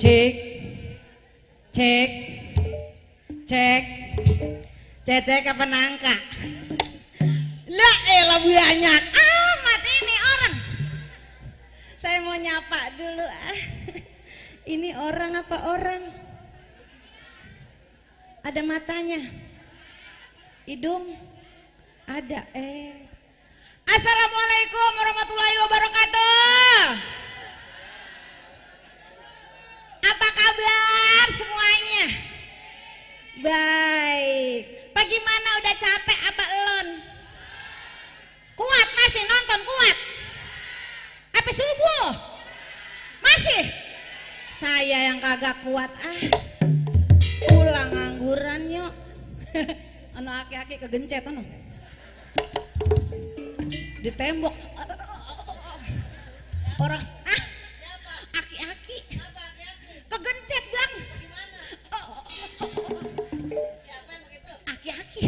Cek, cek, cek, cek apa nangka? Lah elah banyak amat ini orang. Saya mau nyapa dulu. Ini orang apa orang? Ada matanya, hidung, ada. Assalamualaikum warahmatullahi wabarakatuh. Apa kabar semuanya? Baik. Bagaimana, udah capek apa elon? Kuat masih nonton kuat? Apa subuh? Masih? Saya yang kagak kuat pulang ngangguran yuk. Anu aki-aki kegencet anu. Di tembok. Orang aki-aki kegencet bang. Siapa yang begitu? Aki-aki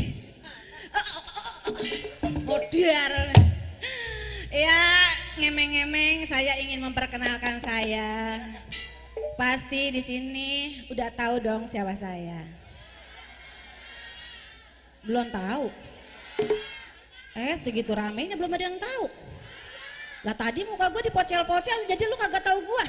modar. Ya ngemeng-ngemeng, saya ingin memperkenalkan saya. Pasti di sini udah tahu dong siapa saya. Belum tahu? Segitu ramenya belum ada yang tahu. Lah tadi muka gue dipocel-pocel, jadi lu kagak tahu gue.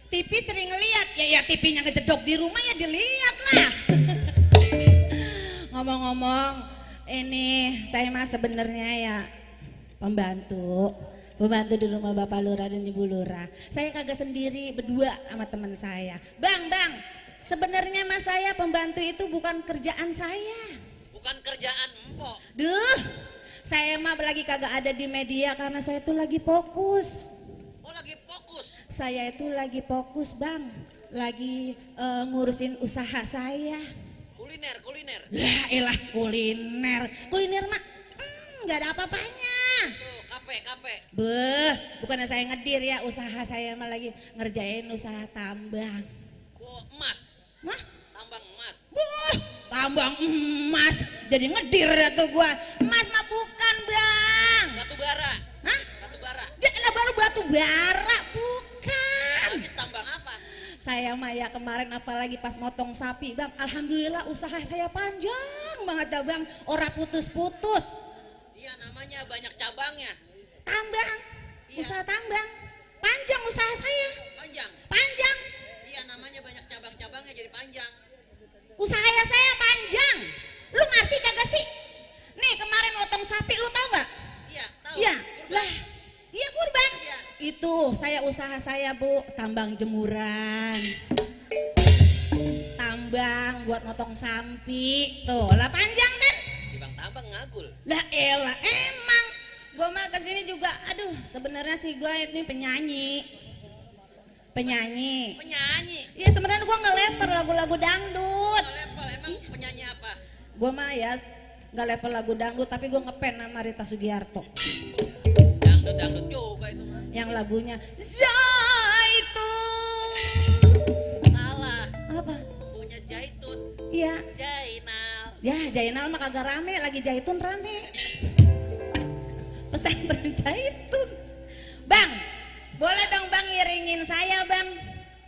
TV sering lihat ya TV-nya ngejedok di rumah ya dilihat lah. Ngomong-ngomong, ini saya mah sebenarnya ya pembantu di rumah Bapak Lurah dan Ibu Lurah. Saya kagak sendiri, berdua sama teman saya. Bang, sebenarnya mas saya pembantu itu bukan kerjaan saya. Bukan kerjaan empok. Saya mah lagi kagak ada di media karena saya tuh lagi fokus. Oh lagi fokus. Saya itu lagi fokus bang, lagi ngurusin usaha saya. Kuliner. Ya elah kuliner mah nggak ada apa-apanya. Tuh kafe. Bukannya saya ngedir ya, usaha saya mah lagi ngerjain usaha tambang. Oh emas. Mah? Tambang emas. Tambang emas, jadi ngedir ya tuh gua. Emas mah bukan bang. Batu bara. Hah? Batu bara. Dia lah baru batu bara, bukan. Habis tambang apa? Saya mah ya kemarin apalagi pas motong sapi bang, alhamdulillah usaha saya panjang banget ya bang, ora putus-putus. Iya namanya banyak cabangnya. Tambang, Iya. usaha tambang, panjang usaha saya, panjang. Iya namanya banyak cabang-cabangnya jadi panjang. Usaha saya panjang, lu ngerti kagak sih? Nih kemarin motong sapi, lu tahu nggak? Iya tahu. Iya, Kurban. lah, iya kurban. Iya. Itu saya usaha saya bu, tambang jemuran, tambang buat motong sapi, tuh lah panjang kan? Di tambang ngagul. Lah elah emang, gue mah kesini juga, aduh sebenarnya sih gue ini penyanyi. Penyanyi. Iya sebenarnya gue nge-level lagu-lagu dangdut. Oh, level emang penyanyi apa? Gue mah ya nggak level lagu dangdut, tapi gue ngepen sama Rita Sugiarto. Dangdut juga itu mah. Yang lagunya Zaitun. Salah. Apa? Punya Jaitun. Iya. Jainal. Ya Jainal mah kagak rame, lagi Jaitun rame. Pesantren Jaitun. Bang, boleh dong bang iringin saya bang.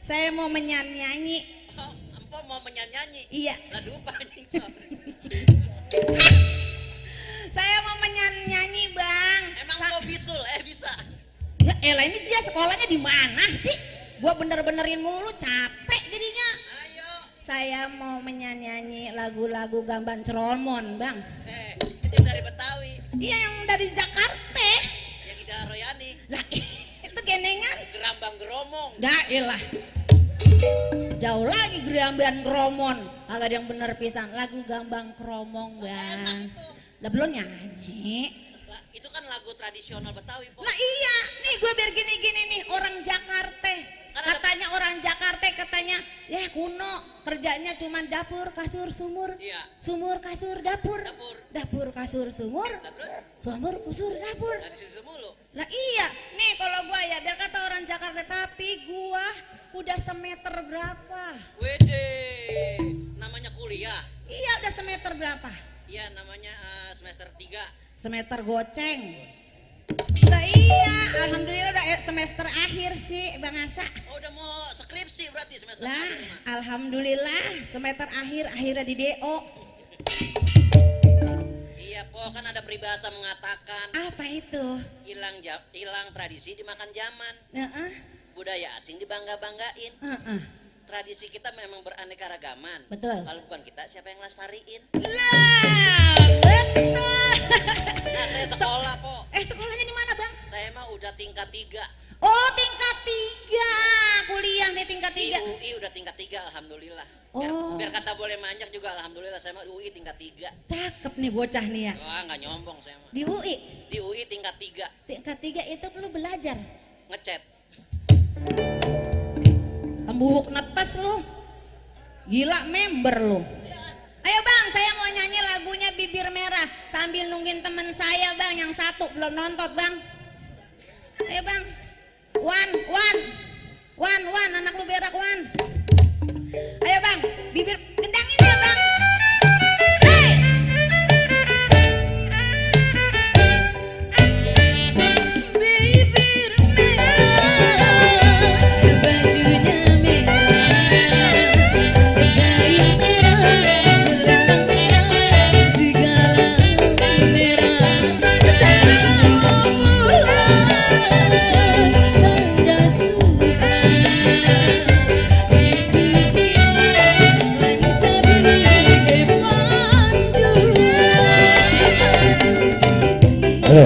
Saya mau menyanyi. Oh, empok mau menyanyi. Iya. Lah dupa anjing sok. Saya mau menyanyi bang. Emang kok bisul bisa. Ya elah ini dia sekolahnya di mana sih? Gua bener-benerin mulu capek jadinya. Ayo. Saya mau menyanyi lagu-lagu Gamban Ceromon bang. Itu dari Betawi. Iya yang dari Jakarta. Yang Ida Royani. Lah itu genengan. Gerambang Geromong. Dah elah. Jauh lagi Geramban Kromon. Agak ada yang bener pisan. Lagu Gambang Kromong Enak bang. itu. Lah belum nyanyi. Lah, itu kan lagu tradisional Betawi, Po. Lah iya, nih gue biar gini-gini nih orang Jakarta. Karena Katanya orang Jakarta katanya ya kuno kerjanya cuma dapur kasur sumur. Iya. Sumur kasur dapur. Dapur. Dapur kasur sumur. Nah, terus Sumur kasur dapur. dari situ mulu. Lah iya, nih kalau gua ya biar kata orang Jakarta, tapi gua udah semeter berapa? Wede, namanya kuliah. Iya udah semeter berapa? Iya, namanya semester 3. Semester goceng. Udah iya, alhamdulillah udah semester akhir sih Bang Asa. Oh, udah mau skripsi berarti semester Lah, akhir mah. alhamdulillah semester akhir akhirnya di DO. Iya, Po, kan ada peribahasa mengatakan Apa itu? hilang tradisi dimakan zaman. Heeh. Budaya asing dibangga-banggain. Heeh. Tradisi kita memang beraneka ragaman. Betul. Kalau bukan kita, siapa yang lestariin? Lah, betul. Nah, saya sekolah, Po. Sekolahnya di mana, Bang? Saya mah udah tingkat 3. Oh, tingkat 3. Kuliah nih tingkat Di 3. UI udah tingkat 3, alhamdulillah. Oh. Biar kata boleh manjak juga, alhamdulillah saya mah UI tingkat 3. Cakep nih bocah nih ya. Wah, nggak nyombong saya mah. Di UI. Di UI tingkat 3, Tingkat 3 itu lu belajar. ngechat. Tembuhuk netes lu. Gila member lu. Ayo Bang, saya mau nyanyi lagunya Bibir Merah sambil nungguin temen saya Bang yang satu belum nonton Bang. Ayo Bang. Wan, anak lu berak Wan. Ayo Bang, bibir gendangin ya Bang. Hey! Bibir merah, bajunya merah, kain merah, selendang merah, segala merah. Terbawa pulang tanda suka. Itu dia wanita berkepanduan. Halo.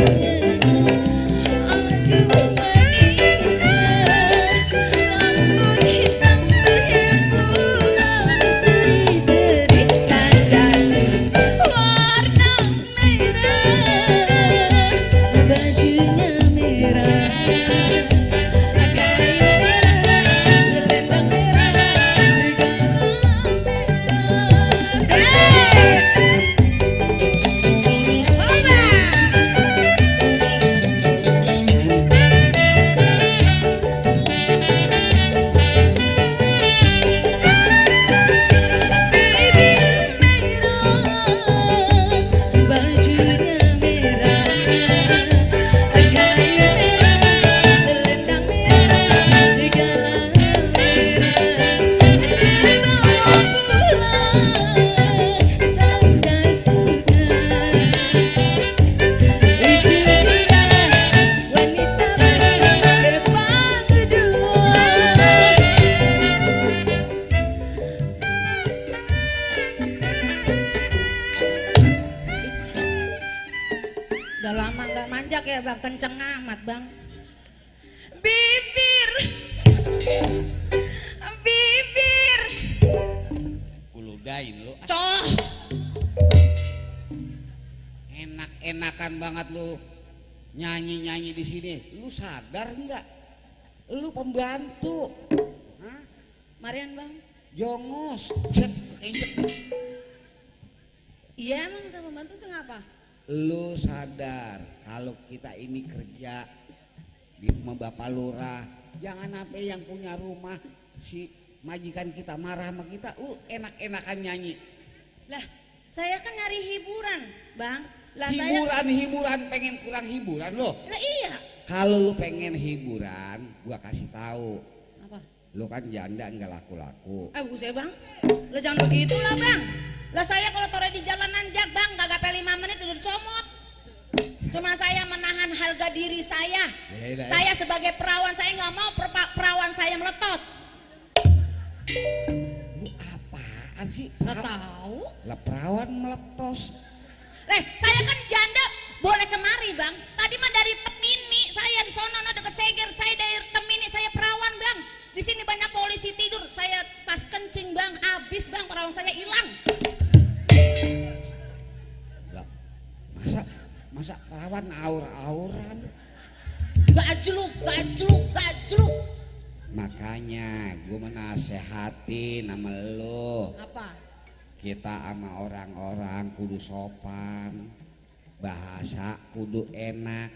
Udah lama nggak manjak ya Bang, kenceng amat Bang. Bibir, bibir, Uludain lu. coh. Enak-enakan banget lu nyanyi-nyanyi di sini. Lu sadar nggak? Lu pembantu. Hah? Marian Bang. Jongos. Set, keinjek. Iya emang sama pembantu sih ngapa? Lu sadar kalau kita ini kerja di rumah Bapak Lurah, jangan sampai yang punya rumah si majikan kita marah sama kita, lu enak-enakan nyanyi. Lah, saya kan nyari hiburan, Bang. Lah Hiburan pengen kurang hiburan lo. Lah iya. Kalau lu pengen hiburan, gua kasih tahu. Apa? Lu kan janda nggak laku-laku. Buset Bang. Lah jangan begitu lah Bang. Lah saya kalau taruh di jalanan jak Bang, kagak sampai 5 menit udah disomot. Cuma saya menahan harga diri saya. Beda, Saya sebagai perawan, saya nggak mau perawan saya meletos. Lu apaan sih? Nggak tahu. Lah perawan meletos. Saya kan janda, boleh kemari Bang. Tadi mah dari Temini, saya di sono deket Ceger, saya dari Temini, saya perawan Bang. Di sini banyak polisi tidur, saya pas kencing Bang, habis Bang, perawan saya hilang. Lah, masa perawan aur-auran? Gajluk. Makanya gue menasehatin sama lo, Apa? kita sama orang-orang kudu sopan, bahasa kudu enak.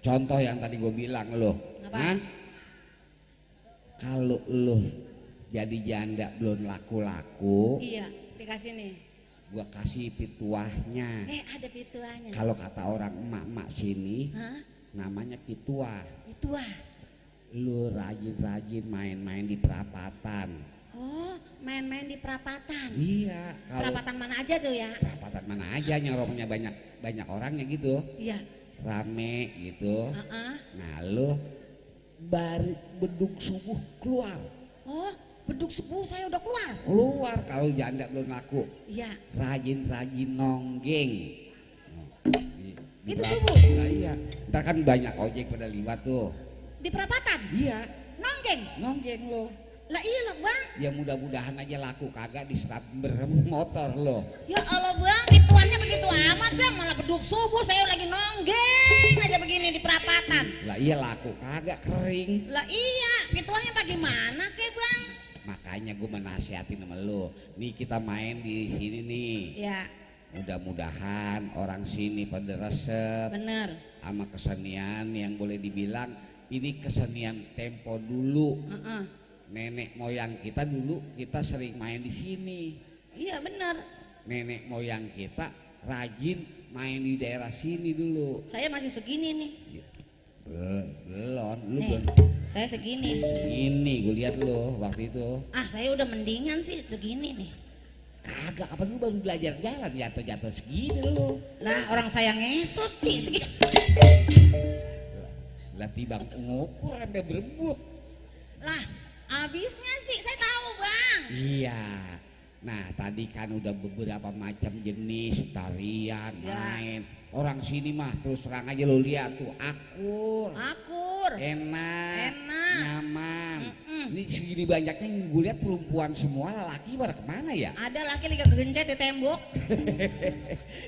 Contoh yang tadi gue bilang lo, Apa? kalau lo jadi janda belum laku-laku, Iya, dikasih nih. gua kasih pituahnya. Ada pituanya. Kalau kata orang emak-emak sini, Hah? namanya pituah. Pituah. Lu rajin-rajin main-main di perapatan. Oh, main-main di perapatan. Iya, kalau Perapatan mana aja tuh ya? perapatan mana aja nyorongnya banyak orangnya gitu, Iya. rame gitu. Heeh. Nah lu beduk subuh keluar. Oh, beduk subuh saya udah keluar. Keluar kalau janda belum laku. Iya. Rajin-rajin nonggeng. Itu perapatan. subuh? Nah, iya. Ntar kan banyak ojek pada liwat tuh. Di perapatan? Iya, Nonggeng? nonggeng lo. Lah iya loh bang. Ya mudah-mudahan aja laku kagak diserap motor lo. Ya Allah bang, pituannya begitu amat bang. Malah beduk subuh saya lagi nonggeng aja begini di perapatan. Lah iya laku kagak kering. Lah iya, pituannya bagaimana ke bang? Makanya gue menasihatin sama lo. Nih kita main di sini nih. Ya Mudah-mudahan orang sini pada resep bener. sama kesenian yang boleh dibilang ini kesenian tempo dulu. Nenek moyang kita dulu kita sering main di sini. Iya bener. Nenek moyang kita rajin main di daerah sini dulu. Saya masih segini nih. Belum, lu Nih, belum saya segini. segini gue lihat lo waktu itu. Saya udah mendingan sih segini nih. Kagak, kapan lu baru belajar jalan jatuh-jatuh segini lo. Lah orang saya ngesot sih segini. Lah tibang ngukur sampai berebut. Lah habisnya sih saya tahu bang. Iya. Nah tadi kan udah beberapa macam jenis tarian Ya. main. Orang sini mah terus terang aja lo lihat tuh akur, Akur. enak, Enak. nyaman. Ini segini banyaknya yang gue lihat perempuan semua, laki pada kemana ya? Ada laki lagi gencet di tembok.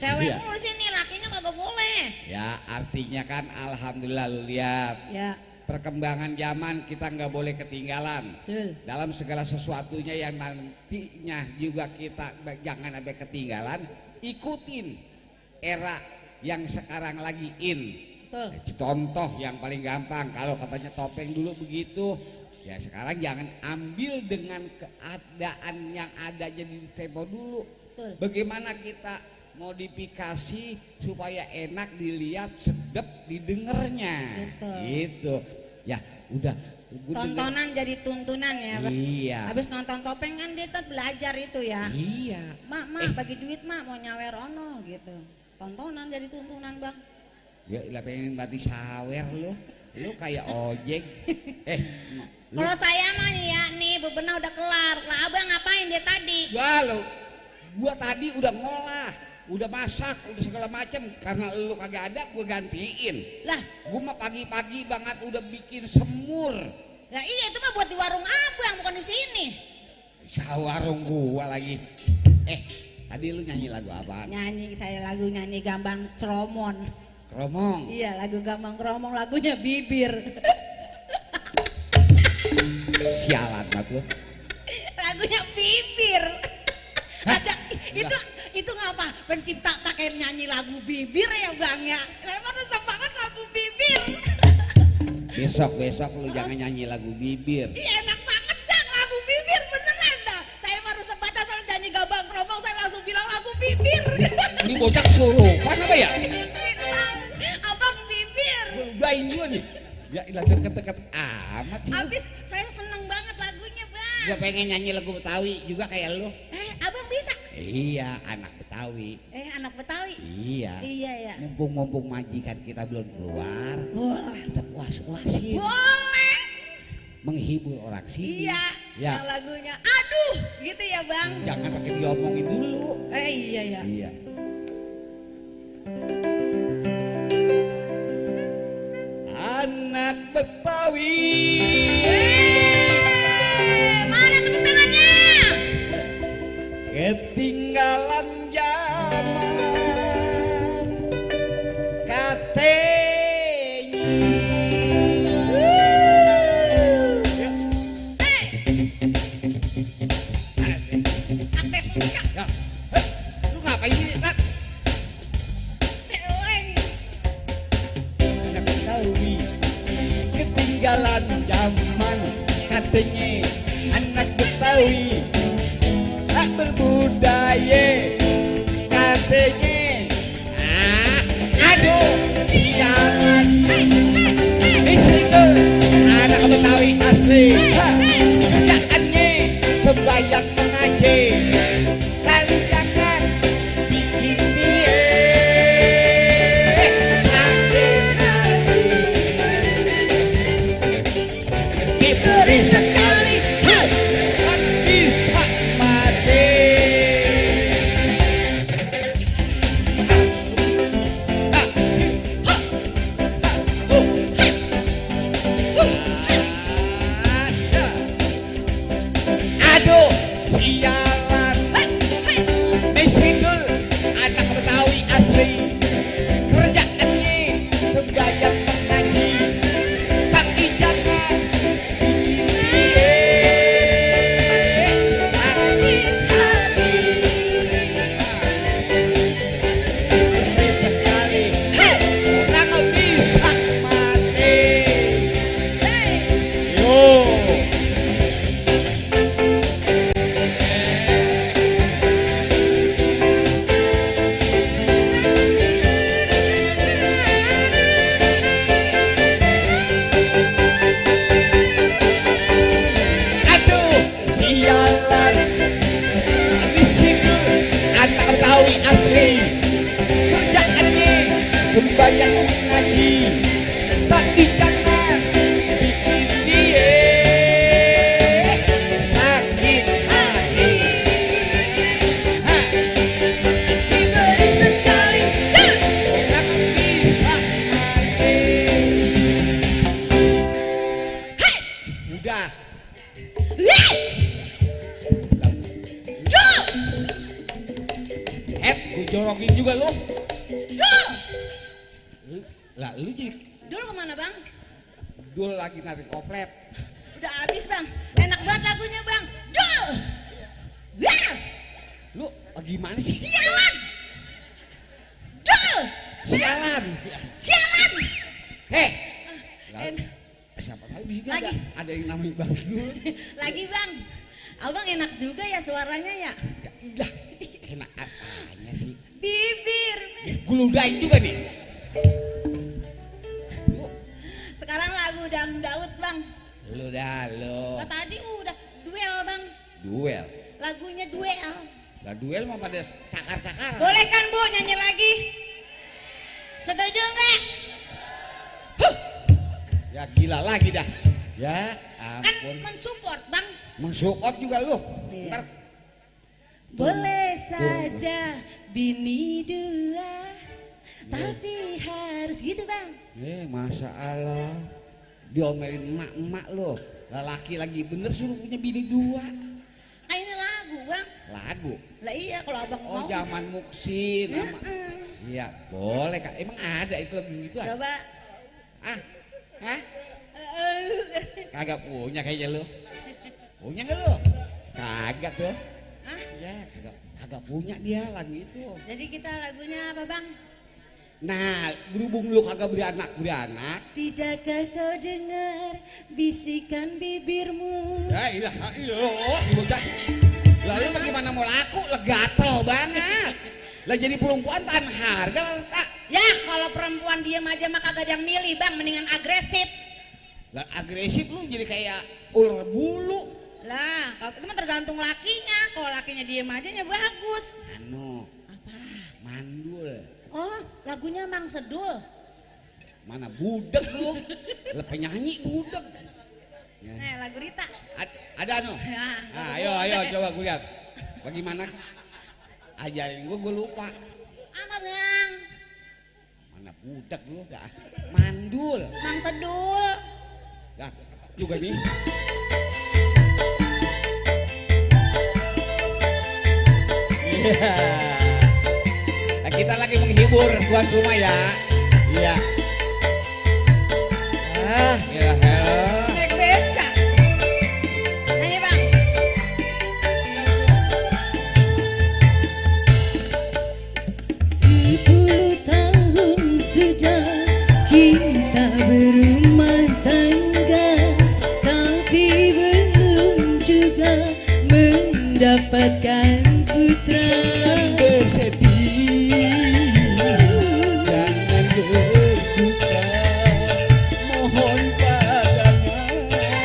Cewek Iya. mulu sini, lakinya kagak boleh. Ya artinya kan alhamdulillah lu lihat Ya, perkembangan zaman kita nggak boleh ketinggalan. betul. Dalam segala sesuatunya yang nantinya juga kita jangan sampai ketinggalan, ikutin era yang sekarang lagi in. Betul. Contoh yang paling gampang, kalau katanya topeng dulu begitu, ya sekarang jangan ambil dengan keadaan yang ada jadi tempo dulu. Betul. Bagaimana kita modifikasi supaya enak dilihat, sedap didengarnya. Betul. Gitu. Ya udah. Gua Tontonan jadi tuntunan ya. Bang. Iya. Habis nonton topeng kan dia tuh belajar itu ya. Iya. Mak, bagi duit mak mau nyawer ono gitu. Tontonan jadi tuntunan bang. Ya ilah pengen mati sawer lu. Lu kayak ojek. Lu Kalau saya mah nih ya nih bebenah udah kelar. Lah abang ngapain dia tadi? ya lu. Gua tadi udah ngolah, udah masak, udah segala macam. Karena lu kagak ada, gua gantiin. Lah, Gua mah pagi-pagi banget udah bikin semur. lah iya itu mah buat di warung abang bukan di sini. Warung gua lagi. Tadi lu nyanyi lagu apa? Nyanyi saya lagu nyanyi Gambang Cromon. Kromong. Iya lagu Gambang Kromong lagunya Bibir. Sialan banget lu. Lagunya Bibir. Ada itu ngapa pencipta pakai nyanyi lagu Bibir ya bang ya. Saya mah resep banget lagu Bibir. Besok lu jangan nyanyi lagu Bibir. Iya enak banget dang lagu Bibir beneran dah. Saya mah resep banget soal nyanyi Gambang Kromong saya langsung bilang lagu Bibir. Ini bocah kesurupan apa ya? Bintang, abang Bibir. Udahin juga nih. Ya ilah deket-deket amat sih. Habis saya seneng banget lagunya bang. Gua pengen nyanyi lagu Betawi juga kayak lu. Abang bisa? Iya, anak Betawi. Anak Betawi? Iya. Iya ya. Mumpung majikan kita belum keluar, Boleh. kita puas-puasin. Boleh. Menghibur orang sini. Iya. Ya. Yang lagunya aduh gitu ya bang. Jangan pakai diomongin dulu. Iya ya. Iya. Anak Betawi. Mana tepuk tangannya? Ketinggalan zaman katanya. Ya, lu ngapain sih, Nat? Celeng. Anak Betawi ketinggalan zaman katanya. Anak Betawi tak berbudaya Betawi asli. Kerjaannya sembahyang mengaji. Kalian jangan bikin dia sakit hati. Diberi sekali tak bisa mati. Aduh, sialan. Mesinul anak Betawi asli. Kerjaannya sembahyang mengaji. Tapi jangan bikin dia sakit hati. Beri sekali tak bisa mati. Yo. Aduh, sialan. Di situ anak Betawi asli. Kerjaannya sembahyang mengaji. Tapi jangan bikin dia sakit hati. Diberi sekali tak bisa mati. Udah. Gue jorokin juga lu. Lah lu jadi Dul kemana bang? dul lagi narik koplet. Udah habis bang. Enak banget lagunya bang. Dul. Wah. Lu gimana sih? Sialan. Dul. Sialan. Sialan. Heh. Lah, En- siapa tahu di sini Lagi. ada yang namanya Bang Dul. Lagi bang. Abang enak juga ya suaranya ya. Ya udah, enak apanya sih? Bibir. Gue ludahin juga nih. Lu, Sekarang lagu dangdut bang. lu dah lu. Nah, tadi udah duel bang. Duel. Lagunya duel. Lah duel mah pada cakar-cakar. Boleh kan bu nyanyi lagi? Setuju nggak? Ya gila lagi dah. Ya Kan ampun. mensupport bang. Mensupport juga lu. Iya. Ntar Boleh saja bini dua, tapi harus gitu bang. Masa Allah. Diomelin emak-emak lo. Lelaki lagi bener suruh punya bini dua. Ah ini lagu bang. Lagu. Lah iya kalau abang Oh mau. zaman Muksin. Mm-mm. Iya boleh kak. Emang ada itu lagu gitu? Coba. Ah, hah? Kagak punya kayaknya lo. Punya nggak lo? Kagak tuh. Hah? Ya kagak punya dia lagu itu. Jadi kita lagunya apa bang? Nah berhubung lu kagak beranak. Tidakkah kau dengar bisikan bibirmu? Ya ilah, bocah. Lalu bagaimana mau laku? Lah gatel banget. Lah jadi perempuan tahan harga tak. Ya kalau perempuan diem aja mah kagak ada yang milih bang, mendingan agresif. Lah agresif lu jadi kayak ular bulu. Lah kalau itu mah tergantung lakinya. Kalau lakinya diem aja ya bagus. Anu, Apa? mandul. Oh lagunya Mang Sedul. Mana budek lu? Lah penyanyi budek. Ya. Nih lagu Rita. Ada anu. Ya, Nah, ayo coba gue lihat. Bagaimana? Ajarin gue lupa. Apa bang? Mana budek lu? Dah. Mandul. Mang Sedul. Dah juga nih. Iya. Nah, kita lagi menghibur tuan rumah ya. Iya. Ya hell. Naik beca. Nyanyi bang. 10 tahun sudah kita berumah tangga, tapi belum juga mendapatkan putra. Bersedih, jangan berduka, mohon padanya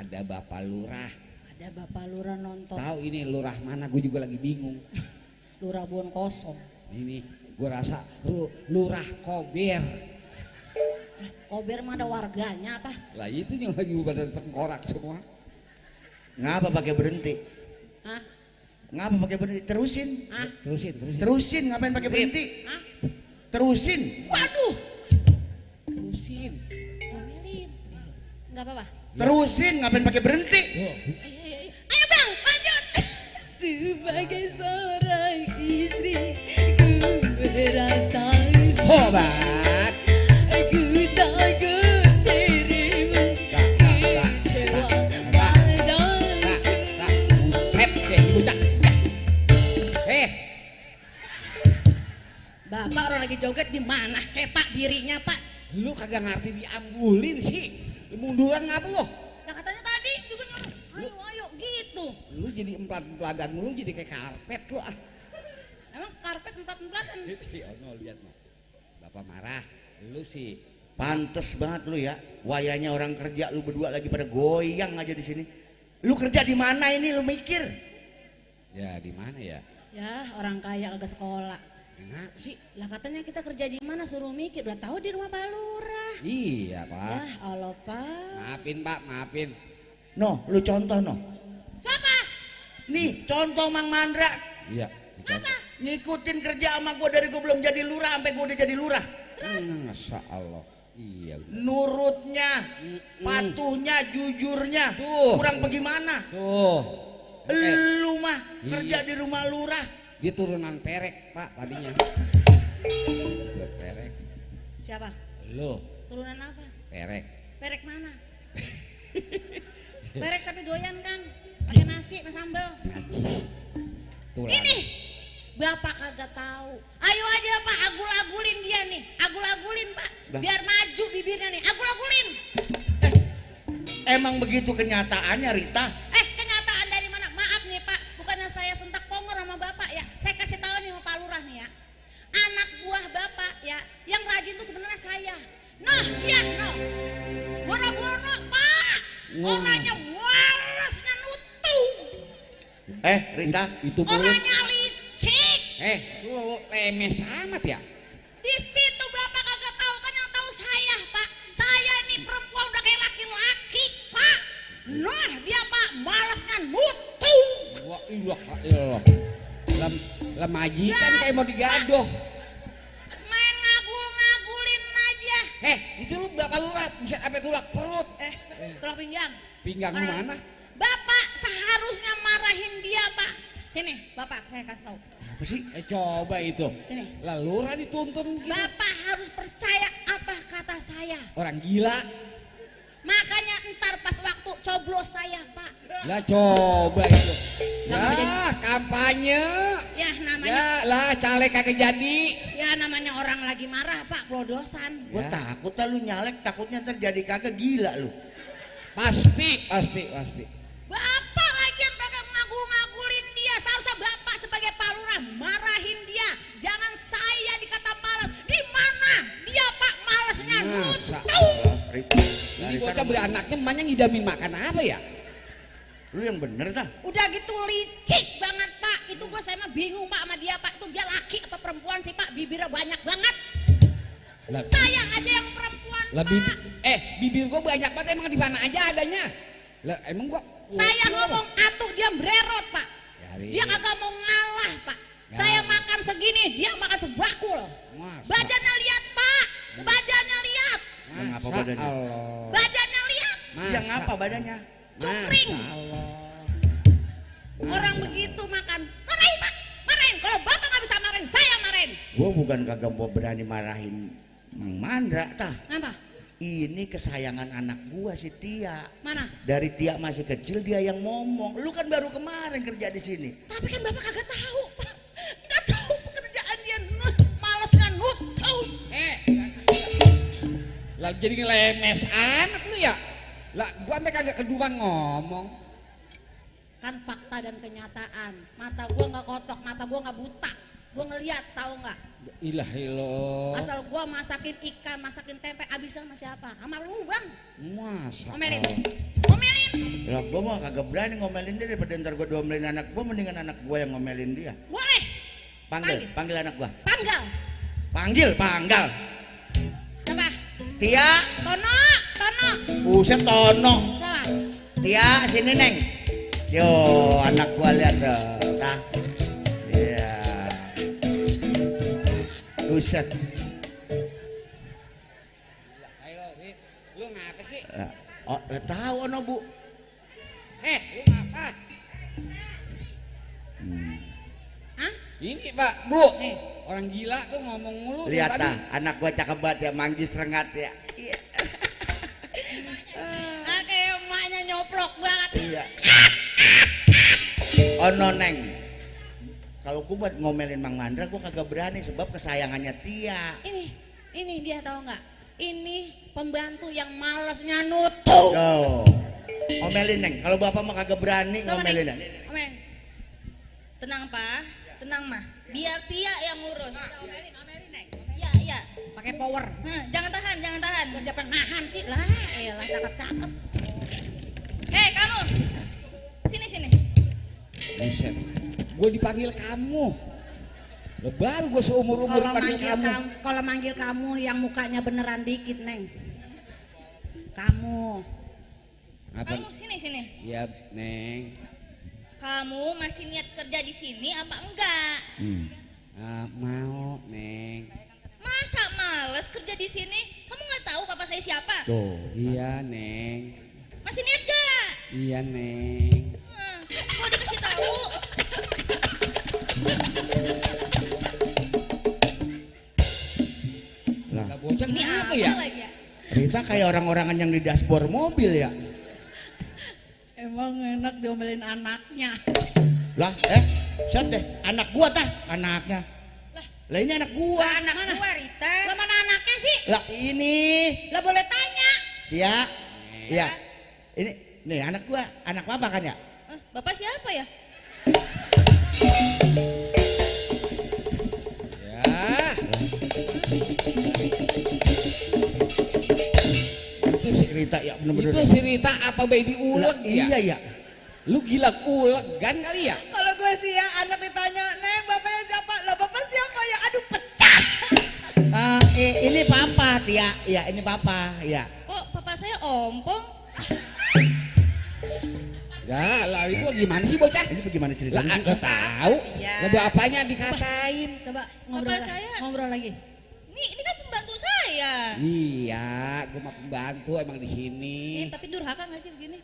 ada Bapak Lurah. Ada Bapak Lurah nonton. Tahu ini lurah mana? Gue juga lagi bingung. Lurah Buon Kosong. Ini gue rasa lurah Kober. Kober mah ada warganya apa? Lah itu yang lagi pada tengkorak semua. Ngapa pakai berhenti? Hah? Ngapa pakai berhenti? Terusin. Hah? Terusin, ngapain pakai berhenti? Hah? Terusin. Waduh. Terusin. Ngomelin. Enggak apa-apa. Terusin, ngapain pakai berhenti? Ayo Bang, lanjut. Sebagai seorang istri ku merasa Hebat. Aku takut dirimu kecewa padaku. Buset deh bocah. Bapak orang lagi joget di mana? Kayak Pak dirinya Pak. Lu kagak ngerti diambulin sih. Munduran ngapa lo? Nah katanya tadi juga nyuruh. Ayo gitu. Lu jadi emplat-emplatan mulu jadi kayak karpet lu ah. Emang karpet empat-empatan. Ya no lihat no. Bapak marah. Lu sih Pantes banget lu ya. Wayanya orang kerja lu berdua lagi pada goyang aja di sini. Lu kerja di mana ini lu mikir? ya di mana ya? Ya orang kaya kagak sekolah. Kenapa sih? Lah katanya kita kerja di mana suruh mikir. Udah tahu di rumah Pak Lurah. Iya pak. Ya Allah Pak. Maafin pak, maafin. No, lu contoh no. Siapa? Nih, contoh Mang Mandra. Iya. Apa? Ngikutin kerja sama gua dari gua belum jadi lurah sampai gua udah jadi lurah. Masya Allah. Iya. Nurutnya, patuhnya, jujurnya. Tuh. Kurang bagaimana? Tuh. Lu mah Iya. kerja di rumah lurah. Dia turunan perek pak tadinya. Buat perek. Siapa? Lu Turunan apa? perek. Perek mana? Perek tapi doyan kan? Pakai nasi sama sambal. Tulang. Ini Bapak kagak tahu. Ayo aja Pak, agul-agulin dia nih. Agul-agulin Pak. Biar maju bibirnya nih. Agul-agulin. Emang begitu kenyataannya Rita? Kenyataan dari mana? Maaf nih Pak, bukannya saya sentak pongor sama Bapak ya. Saya kasih tahu nih sama Pak Lurah nih ya. Anak buah Bapak ya, yang rajin tuh sebenarnya saya. Nah, iya, noh. Boro-boro Pak. Orangnya walasnya nutu. Rita, Itu mulut. Orangnya licik. Lu lemes amat ya? Di situ Bapak kagak tahu kan, yang tahu saya Pak. Saya ini perempuan udah kayak laki-laki Pak. Nah dia Pak malasnya nutu. Wah iya ilah. Majikan kayak mau digadoh. Main ngagul-ngagulin aja. Itu lu Bapak Lurah, buset apa tulak perut. Tulang pinggang. Pinggang lu mana? Bapak seharusnya marahin dia Pak. Sini Bapak saya kasih tahu. apa sih? Coba itu. Sini. Lah Lurah dituntun gitu. Bapak harus percaya apa kata saya. Orang gila. Makanya ntar pas waktu coblos saya Pak. Lah coba itu. Namanya- Lah kampanye. Ya namanya Ya lah caleg kagak jadi. ya namanya orang lagi marah Pak, pelodosan. Gua takut lah lu nyalek, takutnya ntar jadi kagak gila lu. Pasti. Bapak lagi yang pakai ngagul-ngagulin dia. Seharusnya Bapak sebagai Pak Lurah marahin dia. Jangan saya dikata malas. Di mana dia Pak malasnya? Masa Nutu. Allah. Rita, Ini bocah beranaknya emaknya ngidamin makan apa ya? lu yang bener dah. Udah gitu licik banget Pak. Itu gua saya mah bingung Pak sama dia Pak. Itu dia laki apa perempuan sih Pak? Bibirnya banyak banget. Lah, Saya aja yang perempuan lebih Pak. bibir gua banyak banget emang di mana aja adanya. Lah emang gua Saya ngomong atuh dia bererot Pak. Yari. Dia kagak mau ngalah Pak. Ya. Saya makan segini, dia makan sebakul. Masa? Badannya lihat Pak. Badannya lihat. Yang apa Masa badannya? Allah. Badannya lihat. Yang apa badannya? Cungkring. Masa Allah. Orang begitu makan. Marahin Pak. Marahin. Kalau Bapak nggak bisa marahin, saya marahin. Gua bukan kagak mau berani marahin Mang Mandra tah. Apa? Ini kesayangan anak gua si Tia. Mana? Dari Tia masih kecil dia yang ngomong. Lu kan baru kemarin kerja di sini. Tapi kan Bapak kagak tahu Pak. Nggak tahu pekerjaan dia. Malesnya nutu. Lah jadi ngelemes amat lu ya. Lah gua sampe kagak keduan ngomong. Kan fakta dan kenyataan. Mata gua nggak kotok, mata gua nggak buta. Gua ngeliat, tahu nggak? Ilahilah. Asal gua masakin ikan, masakin tempe, abis sama siapa? Sama lu Bang. Masa Omelin. Allah. Omelin Lah gua mah kagak berani ngomelin dia daripada ntar gua diomelin anak gua, mendingan anak gua yang ngomelin dia. Boleh. Panggil anak gua. Panggal. Panggal. Siapa? Tia. Tono. Buset Tono. Siapa? Tia, sini Neng. Yo, anak gua lihat tuh. Tah. Iya. Buset. Ayo, Rit, lu ngapa sih? Oh, tahu ono Bu. Lu ngapa? Hah? Ini Pak, Bu. Orang gila tuh ngomong mulu dari Lihat tadi. tah, anak gua cakep banget ya, manggis rengat ya. Iya. Kayak emaknya nyoplok banget. Iya. Ono Neng. Kalau gua buat ngomelin Mang Mandra gua kagak berani sebab kesayangannya Tia. Ini dia tahu nggak? Ini pembantu yang malesnya nutup. Tuh. Ngomelin Neng. Kalau Bapak mah kagak berani Coba, ngomelin Neng. Neng. Omen. Tenang Pak, tenang mah. Biar Tia yang ngurus. Omelin Neng. Ya. Pakai power. Jangan tahan. Lah siapa yang nahan sih? Lah, elah cakep-cakep. Kamu. Sini. Buset. Gue dipanggil kamu. Lebar gue seumur-umur panggil kamu. Kalau manggil kamu yang mukanya beneran dikit, Neng. Kamu. Apa? Kamu sini. Iya, Neng. Kamu masih niat kerja di sini apa enggak? Mau, Neng. Masa males kerja di sini? Kamu nggak tahu papa saya siapa? Tuh, iya, Neng. Masih niat gak? Iya, Neng. Kok dikasih tahu? Lah, bocah Ini apa apa ya? lagi ya? Rita kayak orang-orangan yang di dashboard mobil ya. Emang enak diomelin anaknya. Lah, set deh, anak gua tah, anaknya. Lah ini anak gua. Anak gua, Rita. Lah mana anaknya sih? Lah ini. Lah boleh tanya. Tia. Iya. Ini nih anak gua, anak papa kan ya? Bapak siapa ya? Ya. Itu si Rita ya bener-bener. Itu si Rita apa baby uleg ya? Iya ya. Lu gila ulegan kali ya? Kalau gue sih ya anak ditanya, Neng bapaknya siapa? Lah bapak siapa ya? Aduh pecah. Ini papa Tia. Iya ini papa. Iya. Kok papa saya ompong? Ya, lah itu gimana sih bocah? Ini bagaimana Lah ceritanya? aku tahu. Ya. Lebih apanya dikatain? Coba ngobrol, Bapak saya. ngobrol lagi. Ini kan pembantu saya. Iya, gua mah pembantu emang di sini. Tapi durhaka nggak sih begini?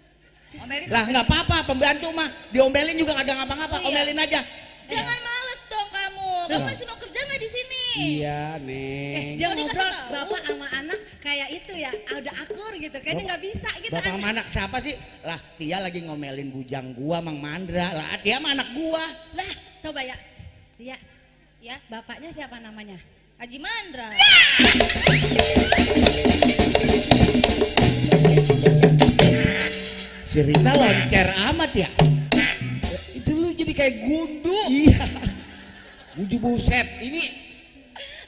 Omelin. Lah nggak apa-apa pembantu mah diomelin juga nggak ada ngapa-ngapa. Oh, iya. Omelin aja. Jangan males dong kamu. Kamu masih mau kerja nggak di sini? Iya, Neng. Dia Mau dikasih ngobrol tahu? bapak sama anak kayak itu ya, udah akur gitu. Kayaknya nggak bisa gitu. Bapak sama anak siapa sih? Lah Tia lagi ngomelin bujang gua Mang Mandra. Lah Tia mah anak gua. Lah, coba ya. Tia, Ya, bapaknya siapa namanya? Haji Mandra. Si Rita loncer amat ya. Itu lu jadi kayak gundu. Iya. Gundu buset. Ini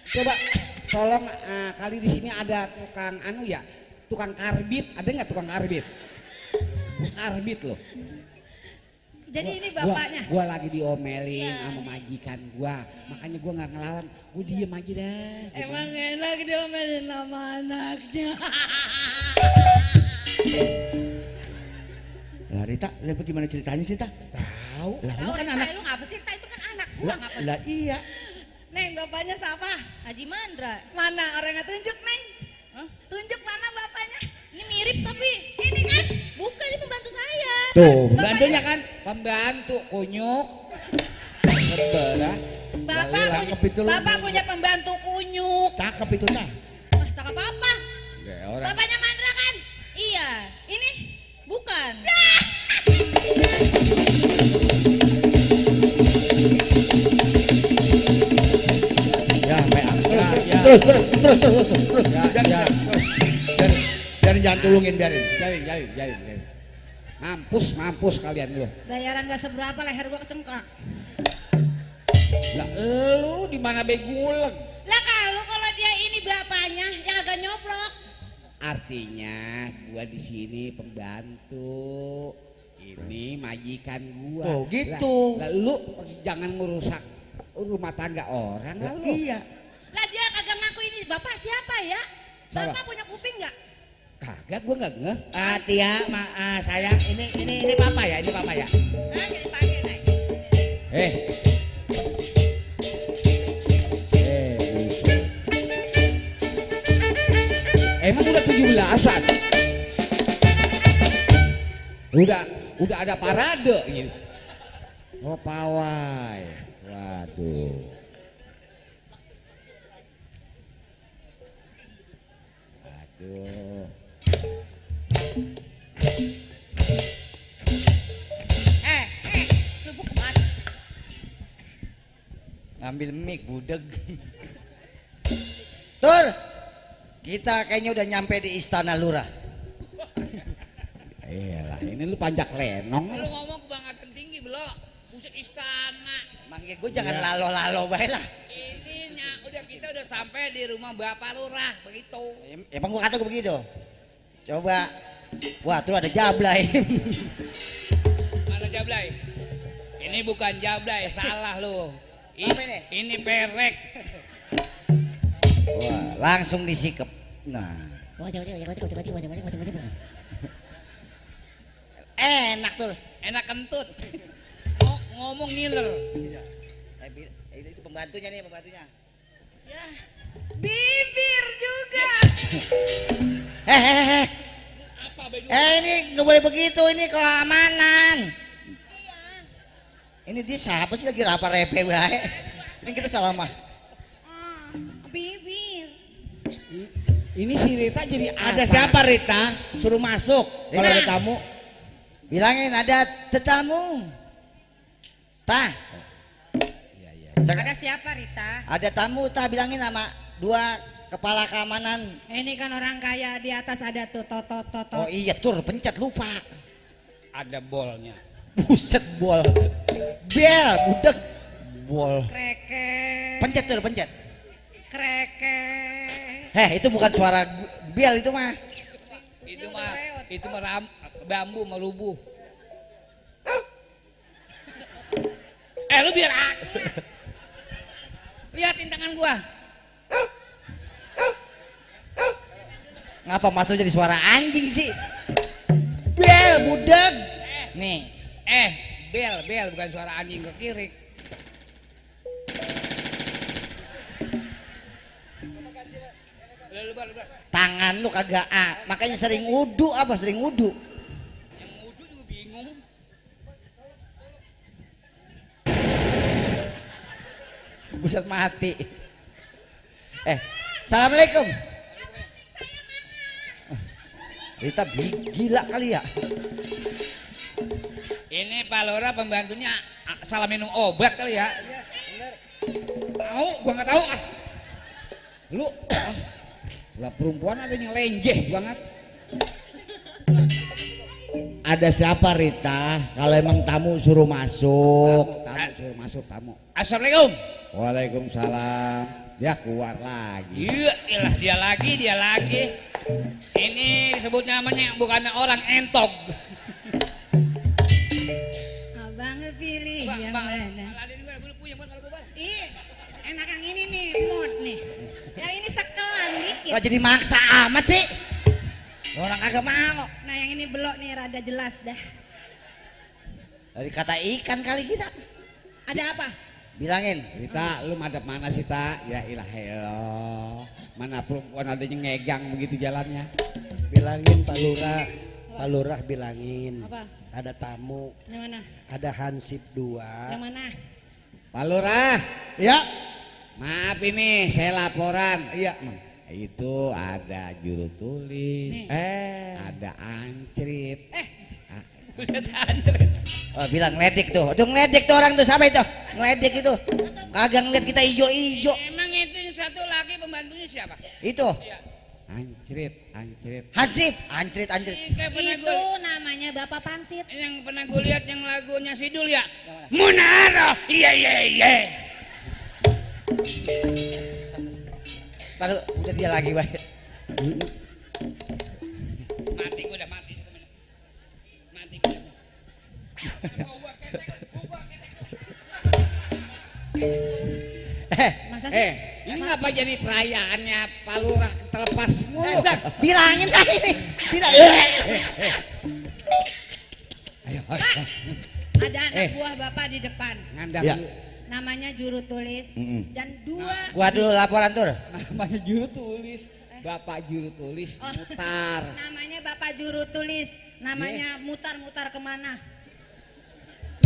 coba tolong kali di sini ada tukang anu ya, tukang karbit. Ada nggak tukang karbit? Karbit loh. Jadi ini bapaknya. Gua lagi diomelin Ya. sama majikan gua. Makanya gua nggak ngelawan. Gua diem aja dah. Emang enak diomelin sama anaknya. Lah Rita, lihat gimana ceritanya sih Ta? Tahu. Lah lu kan anak. Lu ngapa sih? Itu kan anak gua Lah, ngapa? lah iya. Neng, bapaknya siapa? Haji Mandra. Mana orangnya tunjuk, Neng? Hah? Tunjuk mana bapaknya? Ini mirip tapi Ini kan bukan, ini pembantu saya. Tuh, bantunya kan. Pembantu kunyuk. Seberah. Bapak, cakep itu lu. Bapak punya pembantu kunyuk. Cakep itu Ta. Wah, cakep apa? Kayak orang. Bapaknya Mandra kan? Iya. Ini Bukan. Ya, PA. Ya. Terus. Ya, Biarin, ya. biarin jangan tulungin, biarin. Jarin. Mampus kalian lu. bayaran gak seberapa, leher gua kecengklak. Lah lu di mana beguleg? Lah kalau dia ini bapaknya yang agak nyoplok. Artinya gua di sini pembantu. Ini majikan gua. Oh, gitu. Lah, lu jangan ngerusak rumah tangga orang lah lu. Iya. Lah dia kagak ngaku ini bapak siapa ya? Siapa? Bapak punya kuping nggak? Kagak, gua nggak ngeh. Tia, sayang, ini papa ya, ini papa ya. Nah, jadi panggil naik. Eh, buset. Emang udah 17-an? Udah ada parade gitu. Oh, pawai. Waduh. Aduh. Lu kemana? Ngambil mic budeg. Tur, kita kayaknya udah nyampe di Istana Lurah. Iyalah, ini lu panjak lenong. Lu ngomong kebangetan tinggi belok. Buset istana. Manggil gue jangan lalo-lalo bae lah. Ininya udah kita udah sampai di rumah Bapak Lurah begitu. Emang gue kata gue begitu. Coba. Wah, tuh ada Jablay. Mana Jablay? Ini bukan Jablay, salah lu. Apa ini? Ini perek. Wah, langsung disikep. Nah, enak tuh. Enak kentut. Ngomong ngiler. Itu pembantunya nih, pembantunya. Ya. Bibir juga. Apa baju? Ini nggak boleh begitu, ini keamanan. Ini dia siapa sih lagi rapa repe bae? Ini kita salah mah. Bibir. Ini si Rita jadi Ada apa? siapa Rita? Suruh masuk. Kalau ada tamu, bilangin ada tetamu. Tah. Ada siapa Rita? Ada tamu, tah bilangin sama dua kepala keamanan. Ini kan orang kaya di atas ada tuh tot. Oh iya tur, pencet lupa. Ada bolnya. Buset bol. Bel, budek. Bol. Kreke. Pencet tur, pencet. Kreke. Itu bukan suara bel itu mah. Itu mah bambu merubuh. Lu biar liatin tangan gua. Ngapa matu jadi suara anjing sih? Bel, budek. Nih. Bel bukan suara anjing ke kiri. Tangan lu kagak makanya sering wudu apa sering wudu. Yang mudu juga bingung. Buset mati. Assalamualaikum. Rita gila kali ya. Ini Pak Lora pembantunya salah minum obat kali ya. Tahu, gua nggak tahu. Lu lah perempuan ada yang lenjeh banget. Ada siapa Rita? Kalau emang tamu suruh masuk. Tamu suruh masuk tamu. Assalamualaikum. Waalaikumsalam. Dia keluar lagi. Iya, iyalah dia lagi. Ini disebut namanya bukan orang entog. Abang pilih yang Bang, mana? ada juga gue punya buat kalau gue. Ih, enak yang ini nih, mod nih. Yang ini sekelan dikit. Kok jadi maksa amat sih? Orang kagak mau. Nah yang ini belok nih rada jelas dah. Dari kata ikan kali kita. Ada apa? Bilangin. Rita, lu madep mana sih, Ta? Ya ilah elah. Mana perempuan adanya ngegang begitu jalannya. Bilangin Pak Lurah. Pak Lurah bilangin. Apa? Ada tamu. Yang mana? Ada Hansip 2. Yang mana? Pak Lurah, Ya. maaf ini saya laporan. Iya. Itu ada juru tulis, Nih. ada ancrit. Buset antri. Oh, bilang ngeledek tuh. Tuh ngeledek tuh orang tuh siapa itu? Ngeledek itu. Kagak ngeliat kita ijo-ijo. Emang itu yang satu lagi pembantunya siapa? Itu. Ancrit. Hansip, ancrit. Ini kayak pernah Itu gue namanya Bapak Pangsit. yang pernah gue lihat yang lagunya Sidul ya. Munaro, iya. Taruh, udah dia lagi baik. Masa sih? Ini ngapa jadi perayaannya Pak Lurah terlepas mulu? Bilangin tadi nih. Bilang. Ayo, Ada anak buah bapak di depan. ngandang Ya. dulu. Namanya juru tulis dan dua. Gua dulu laporan tur. Namanya juru tulis. Bapak juru tulis Oh. mutar. Namanya bapak juru tulis. Namanya mutar-mutar kemana?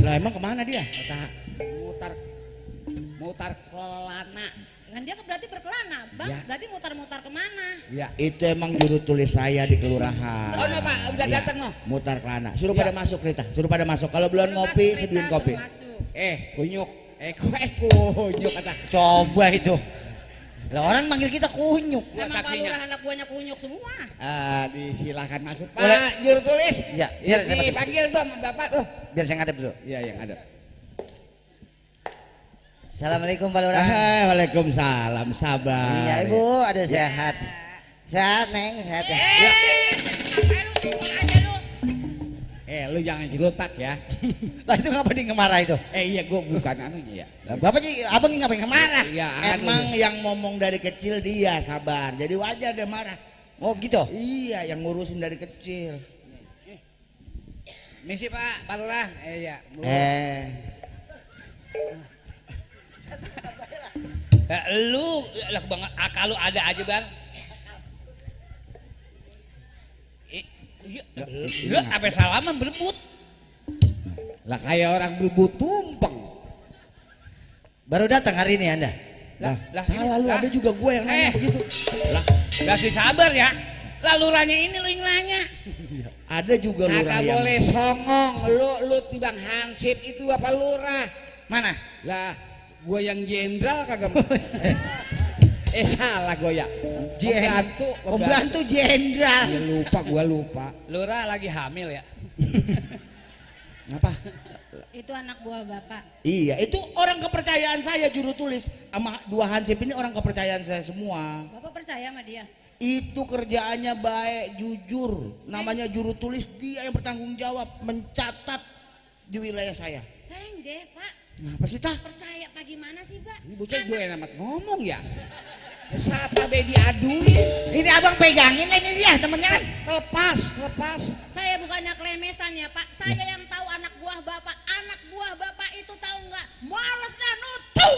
Lah emang kemana dia? Mutar kelana. Kan dia berarti berkelana, bang. Ya. Berarti mutar-mutar kemana? Ya. Itu emang juru tulis saya di kelurahan. Oh no Pak, udah Iya, datang no. Mutar kelana. Suruh Ya. pada masuk Rita. Suruh pada masuk. Kalau belum Baru ngopi, masuk, seduin Rita, kopi. baru masuk. Kunyuk. Kunyuk kata. Coba itu. Lah orang manggil kita kunyuk. Gua Emang Pak saksinya. Lurah anak buahnya kunyuk semua. Disilahkan masuk Pak Boleh. juru tulis. Ya, biar saya masuk. Dipanggil dong Bapak tuh. Biar saya ngadep dulu. Iya yang ada. Assalamualaikum Pak Lurah. Waalaikumsalam. Sabar. Iya Ibu, aduh sehat. Sehat Neng, sehat ya. Lu jangan diletak ya. Lah itu ngapa dia ngemarah itu? Iya gua bukan anunya ya. Lah, Bapak sih abang ngapain ngemarah? Iya, Emang anu. yang ngomong dari kecil dia sabar. Jadi wajar dia marah. Oh gitu. Iya, yang ngurusin dari kecil. Misi Pak Lurah. Iya. Bu. Lu lah bang, akal lu ada aja bang. Lu apa salaman berebut? Lah kayak orang berebut tumpeng. Baru datang hari ini Anda. Lah Salah lu, lah. ada juga gue yang nanya begitu. Lah, kasih sabar ya. Laluranya ini lu yang nanya. Ada juga lurah Kagak yang boleh songong. Lu tibang hansip itu apa lurah? Mana? Lah gua yang jenderal kagak mau. Salah gua ya. Pembantu jenderal. Ya gua lupa. Lurah lagi hamil ya. apa? Itu anak buah bapak. Iya, itu orang kepercayaan saya juru tulis. Sama dua hansip ini orang kepercayaan saya semua. Bapak percaya sama dia? Itu kerjaannya baik, jujur. Namanya juru tulis, dia yang bertanggung jawab mencatat di wilayah saya. Sayang deh pak. Apa sih tah? Percaya apa gimana sih pak? Ini bocah gue amat ngomong ya. Siapa be diaduin? Ini abang pegangin lah ini dia temennya kan. Lepas. Saya bukannya klemesan ya pak. Saya yang tahu anak buah bapak. Anak buah bapak itu tahu nggak? Males dah nutup.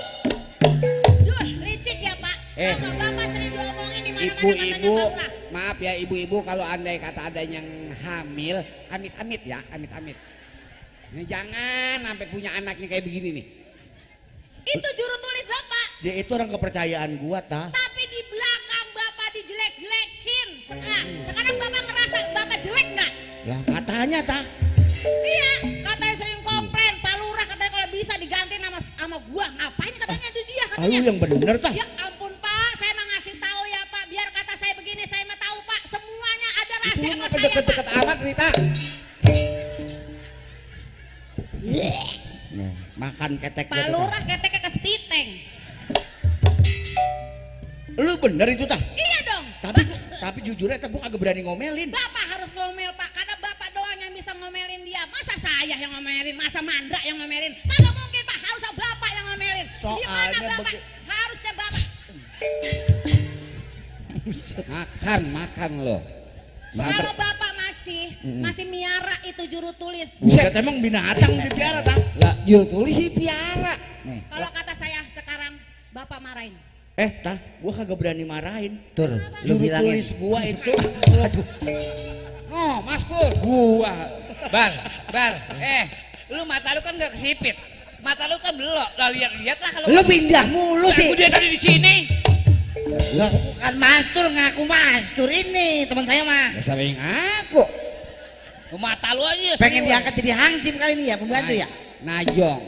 Duh, licik ya pak. Kalau bapak sering diomongin di mana-mana katanya Ibu-ibu, Pak Lurah. maaf ya ibu-ibu kalau andai kata ada yang hamil, amit-amit ya, amit-amit. Ini jangan sampai punya anaknya kayak begini nih. Itu juru tulis bapak. Dia itu orang kepercayaan gua tah. Tapi di belakang bapak dijelek-jelekin. Sekarang bapak ngerasa bapak jelek nggak? Lah katanya tah. Iya, katanya sering komplain. Pak Lurah katanya kalau bisa diganti sama gua. Ngapain katanya di dia Ah, lu katanya. yang bener tah. Ya ampun pak, saya mah ngasih tahu ya pak. Biar kata saya begini, saya mah tahu pak. Semuanya ada Itu rahasia sama ngapa saya pak. deket-deket amat Rita? Nah, makan ketek Pak Lurah keteknya ke spiteng. Lu bener itu tah. Iya dong. Tapi jujur aja gua kagak berani ngomelin. Bapak harus ngomel pak, karena bapak doang yang bisa ngomelin dia. Masa saya yang ngomelin, masa Mandra yang ngomelin? Kagak mungkin pak, harusnya bapak yang ngomelin. Di mana Soalnya bapak? Harusnya bapak. Makan lo. Kalau bapak masih miara itu juru tulis. Buset emang binatang dipiara tah. Lah juru tulis sih piara. Kalau kata saya sekarang bapak marahin. Tah, gua kagak berani marahin. Tur, lu Juru bilangin. tulis gua itu. Oh, Mas Pur, gua. Bar, lu mata lu kan gak kesipit. Mata lu kan belok. Lah lihat lah kalau Lu pindah mulu Lah, sih. gua dia tadi di sini. Lah, bukan Mastur, ngaku Mastur ini teman saya mah. Ya sampai ngaku. Mata lu aja. Pengen serius. diangkat jadi hansip kali ini ya, pembantu ya. Najong.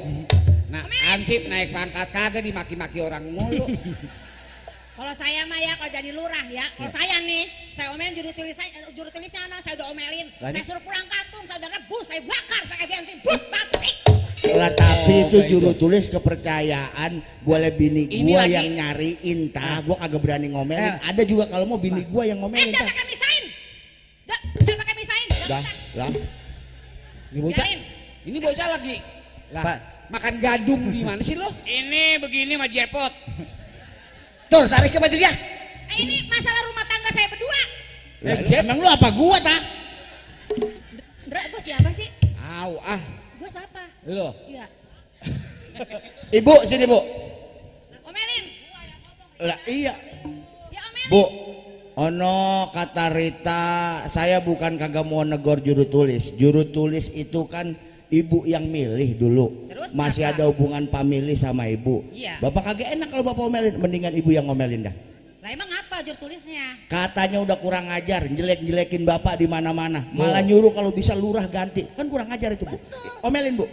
Nah, ansip naik pangkat kagak dimaki-maki orang mulu. Kalau saya mah ya, kalau jadi lurah ya, kalau saya nih, saya omelin juru tulisnya saya udah omelin. Saya suruh pulang kampung, saya udah rebus, saya bakar pakai bensin, bus mati. Lah tapi itu juru tulis kepercayaan. Boleh bini Ini gua lagi- yang nyariin tah. Gua kagak berani ngomelin. Ada juga kalau mau bini gua yang ngomelin Jangan tah. pakai misain. Jangan pakai misain. Dah, lah. Ini bocah. Biarin. Ini bocah lagi lah Pak. makan gadung di mana sih lo? Ini begini mah jepot. Tuh, tarik ke baju dia. Ini masalah rumah tangga saya berdua. Emang lu apa gua tah? Ndra, gua siapa sih? Au ah Gua siapa? lo. Iya. Ibu sini bu. Omelin. Lah iya. Ya omelin. Bu, ono kata Rita, saya bukan kagak mau negor juru tulis. Juru tulis itu kan ibu yang milih dulu. Terus masih apa? ada hubungan pamilih sama ibu. Iya. Bapak kagak enak kalau bapak omelin, mendingan ibu yang ngomelin dah. Lah emang apa jur tulisnya? Katanya udah kurang ajar, jelek-jelekin bapak di mana-mana. Malah nyuruh kalau bisa lurah ganti. Kan kurang ajar itu, Bu. Omelin, Bu.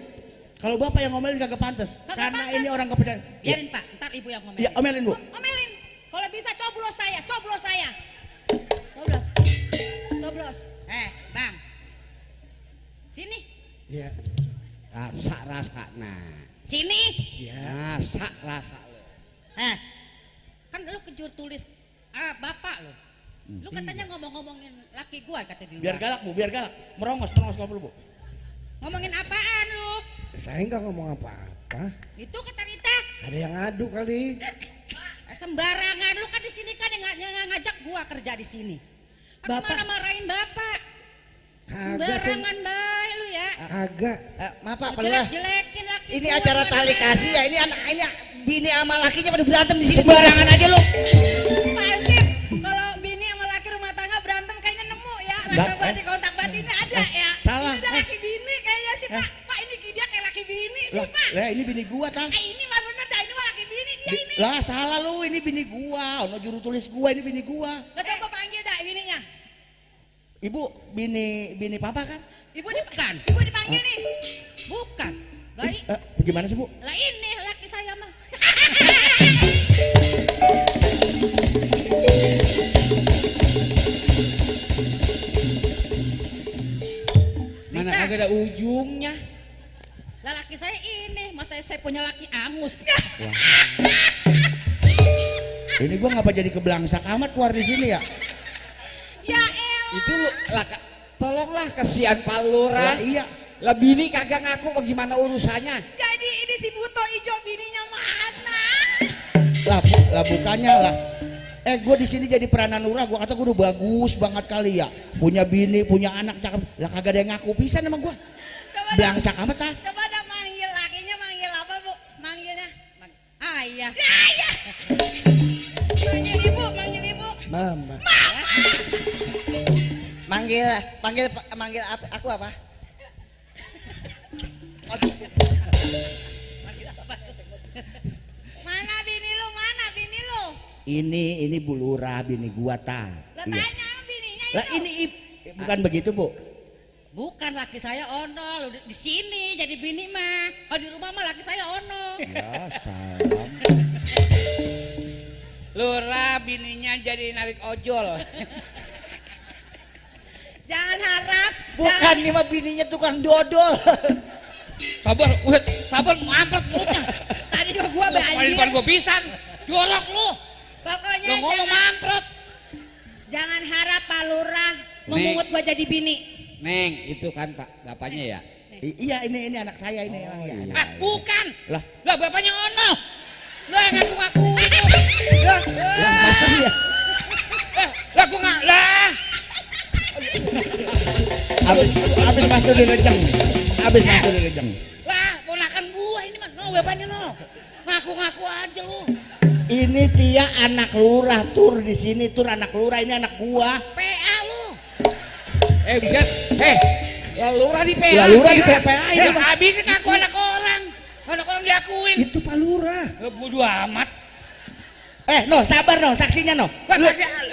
Kalau bapak yang ngomelin kagak pantas. Kagak Karena pantas. ini orang kepercayaan. Biarin Pak, ntar ibu yang ngomelin. Ya, omelin, Bu. Omelin. Kalau bisa coblos saya, coblos saya. Coblos. Coblos. Bang. Sini. Iya. Rasa nah. Sini. Iya. Rasa lo. Kan lu kejur tulis bapak lo. Lu katanya ngomong-ngomongin laki gua kata di luar. Biar galak, Bu, biar galak. Merongos kalau perlu, Bu. Ngomongin apaan lu? Saya nggak ngomong apa-apa. Itu kata Rita. Ada yang ngadu kali. Sembarangan lu kan di sini kan yang ngajak gua kerja di sini. Bapak marah-marahin bapak. Kagak sih. Sembarangan bae lu ya. Kagak. Maaf Pak, Lurah. Jelek-jelekin laki Ini gua, acara mana tali ada. kasih ya. Ini anak ini bini sama lakinya pada berantem di sini. Sembarangan aja lu. Pasif. Kalau bini sama laki rumah tangga berantem kayaknya nemu ya. Rasa batin kontak batinnya ada ya. Salah. Ini udah laki bini kayaknya sih Pak. Pak ini dia kayak laki bini sih Lah, Pak. lah ini bini gua tah. Ini mah bener dah, ini mah laki bini dia ini. Lah salah lu, ini bini gua. Ono juru tulis gua, ini bini gua. Lah coba panggil dah bininya. Ibu, bini papa kan? Ibu bukan. Ibu dipanggil nih. Bukan. Lah Gimana sih, Bu? lah ini laki saya mah. Mana Rita. kagak ada ujungnya. Lah laki saya ini, mas saya punya laki angus. Ini gua ngapa jadi kebelangsak amat keluar di sini ya? Ya elah. Itu lu lah tolonglah kasihan Pak Lurah. Lah, iya. Lah bini kagak ngaku bagaimana urusannya. Jadi ini si Buto Ijo bininya mana? Lah bukannya lah. Gue di sini jadi peranan lurah, gue kata gue udah bagus banget kali ya, punya bini, punya anak cakep, lah kagak ada yang ngaku pisan sama gue. Coba Belangsak amat ah. Coba dah manggil lakinya, manggil apa Bu? Manggilnya? Ayah. Manggil ibu, manggil ibu. Mama. Manggil aku apa? Mana bini lu? Mana bini lu? Ini Bu Lurah bini gua ta. Lah Iya. tanya sama bininya itu. Lah ini bukan begitu Bu. Bukan laki saya ono, lu di sini jadi bini mah. Kalau di rumah mah laki saya ono. Ya salam. Lurah bininya jadi narik ojol. Jangan harap. Bukan, ini mah bininya tukang dodol. Sabar, udah sabar mampet mulutnya. Tadi juga gua Lu kemarin banjir. depan gua pisan. Jorok lu. Pokoknya Lu ngomong mampet. jangan harap Pak Lurah memungut gua jadi bini. Neng, itu kan Pak bapaknya ya. Iya ini anak saya ini. Iya. Ah, bukan. Lah. Lah bapaknya ono. Lah ngaku-ngaku itu. Lah masa dia? Lah gua enggak lah. Abis masuk di rejeng. Abis masuk di rejeng. Lah, ponakan gua ini mah. No, bapaknya no. Ngaku-ngaku aja lu. Ini Tia anak lurah tur di sini tur anak lurah ini anak gua. PA lu. Buset. Lah Lurah di PA. Lah lurah di PPA ini mah. Habisin ngaku anak orang. Anak orang diakuin. Itu Pak Lurah. Bodoh amat. No sabar no saksinya no. Lah,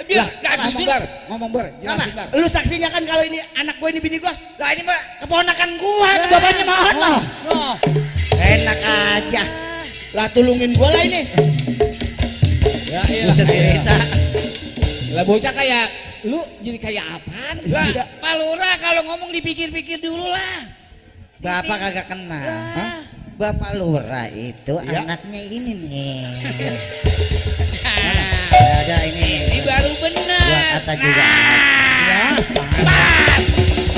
dia Ngomong bar, ngomong bar, jelasin bar. Lu saksinya kan kalau ini anak gua ini bini gua. Lah ini mah keponakan gua, bapaknya mah ono. No. Enak aja. Lah tulungin gua lah ini. Ya Buset cerita. Lah bocah kayak lu jadi kayak apaan? Lah, Pak Lurah kalau ngomong dipikir-pikir dulu lah. Bapak kagak kenal. Hah? Bapak Lurah itu Iya. anaknya ini nih. Nah, Ada ini. ini baru benar. Gua kata juga.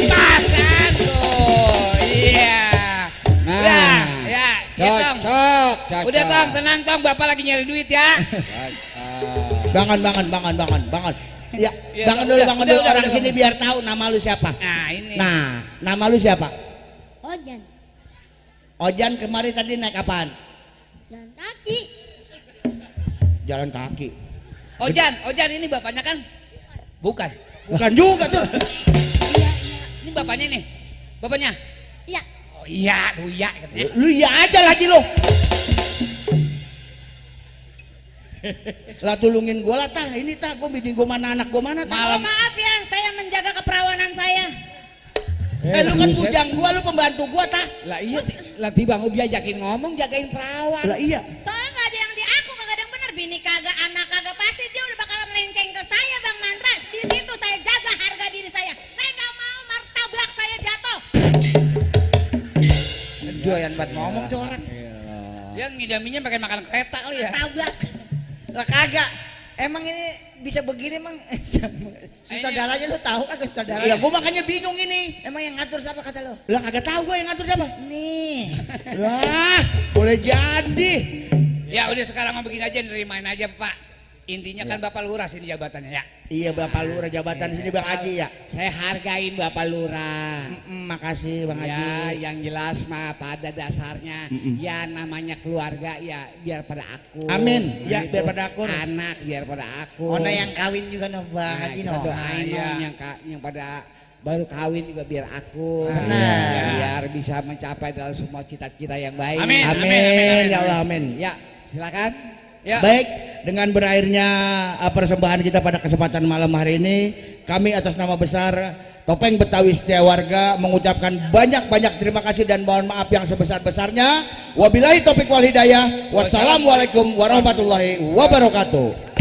Pas kan tuh. Iya. Udah tong, tenang tong, bapak lagi nyari duit ya. Bangan. Ya, Ya, bangun udah, dulu udah, orang udah, sini udah. biar tahu nama lu siapa. Nah ini. Nah, nama lu siapa? Ojan Ojan kemari tadi naik apaan? dan kaki. Jalan kaki. Ojan ini bapaknya kan? Bukan. Bukan juga tuh. Ini bapaknya nih. Bapaknya. Iya. Oh iya, tuh iya katanya. Lu ya aja lagi lu. Lah tulungin gua lah tah, ini tah gua bikin gua mana anak gua mana tah. Oh, maaf ya, saya menjaga keperawanan saya. Lu kan bujang gua, lu pembantu gua tah. Lah iya sih, lah tiba ngomong diajakin ngomong jagain perawan. Lah iya. Soalnya nggak ada yang di aku, kagak ada yang bener. Bini kagak, anak kagak, pasti dia udah bakalan melenceng ke saya, Bang Mandras. Di situ saya jaga harga diri saya. Saya nggak mau martabak saya jatuh. Doyan banget ngomong tuh orang. Dia ngidaminya pakai makan kereta kali ya. Martabak. Lah kagak. Emang ini bisa begini emang sutradaranya lu tahu kagak sutradaranya? Lah gua makanya bingung ini. Emang yang ngatur siapa kata lu? Lah kagak tahu gua yang ngatur siapa. Nih. Lah, boleh jadi. Ya udah sekarang mah begini aja, nerimain aja Pak. Intinya kan Bapak Lurah sini jabatannya ya. Iya Bapak Lurah jabatan di sini Bang Haji ya. Saya hargain Bapak Lurah. Makasih Bang Ya, Haji. yang jelas mah pada dasarnya ya namanya keluarga ya biar pada aku. Amin. Ya, biar pada akur. Anak biar pada aku. Ona yang kawin juga no Bang Nah, Haji kita no. doain Iya. dong yang pada baru kawin juga biar aku. Benar. Biar bisa mencapai dalam semua cita-cita yang baik. Amin. Amin ya Allah amin. Ya, silakan. Ya. Baik, dengan berakhirnya persembahan kita pada kesempatan malam hari ini, kami atas nama besar Topeng Betawi Setia Warga mengucapkan banyak-banyak terima kasih dan mohon maaf yang sebesar-besarnya. Wabillahi taufiq wal hidayah. Wassalamualaikum warahmatullahi wabarakatuh.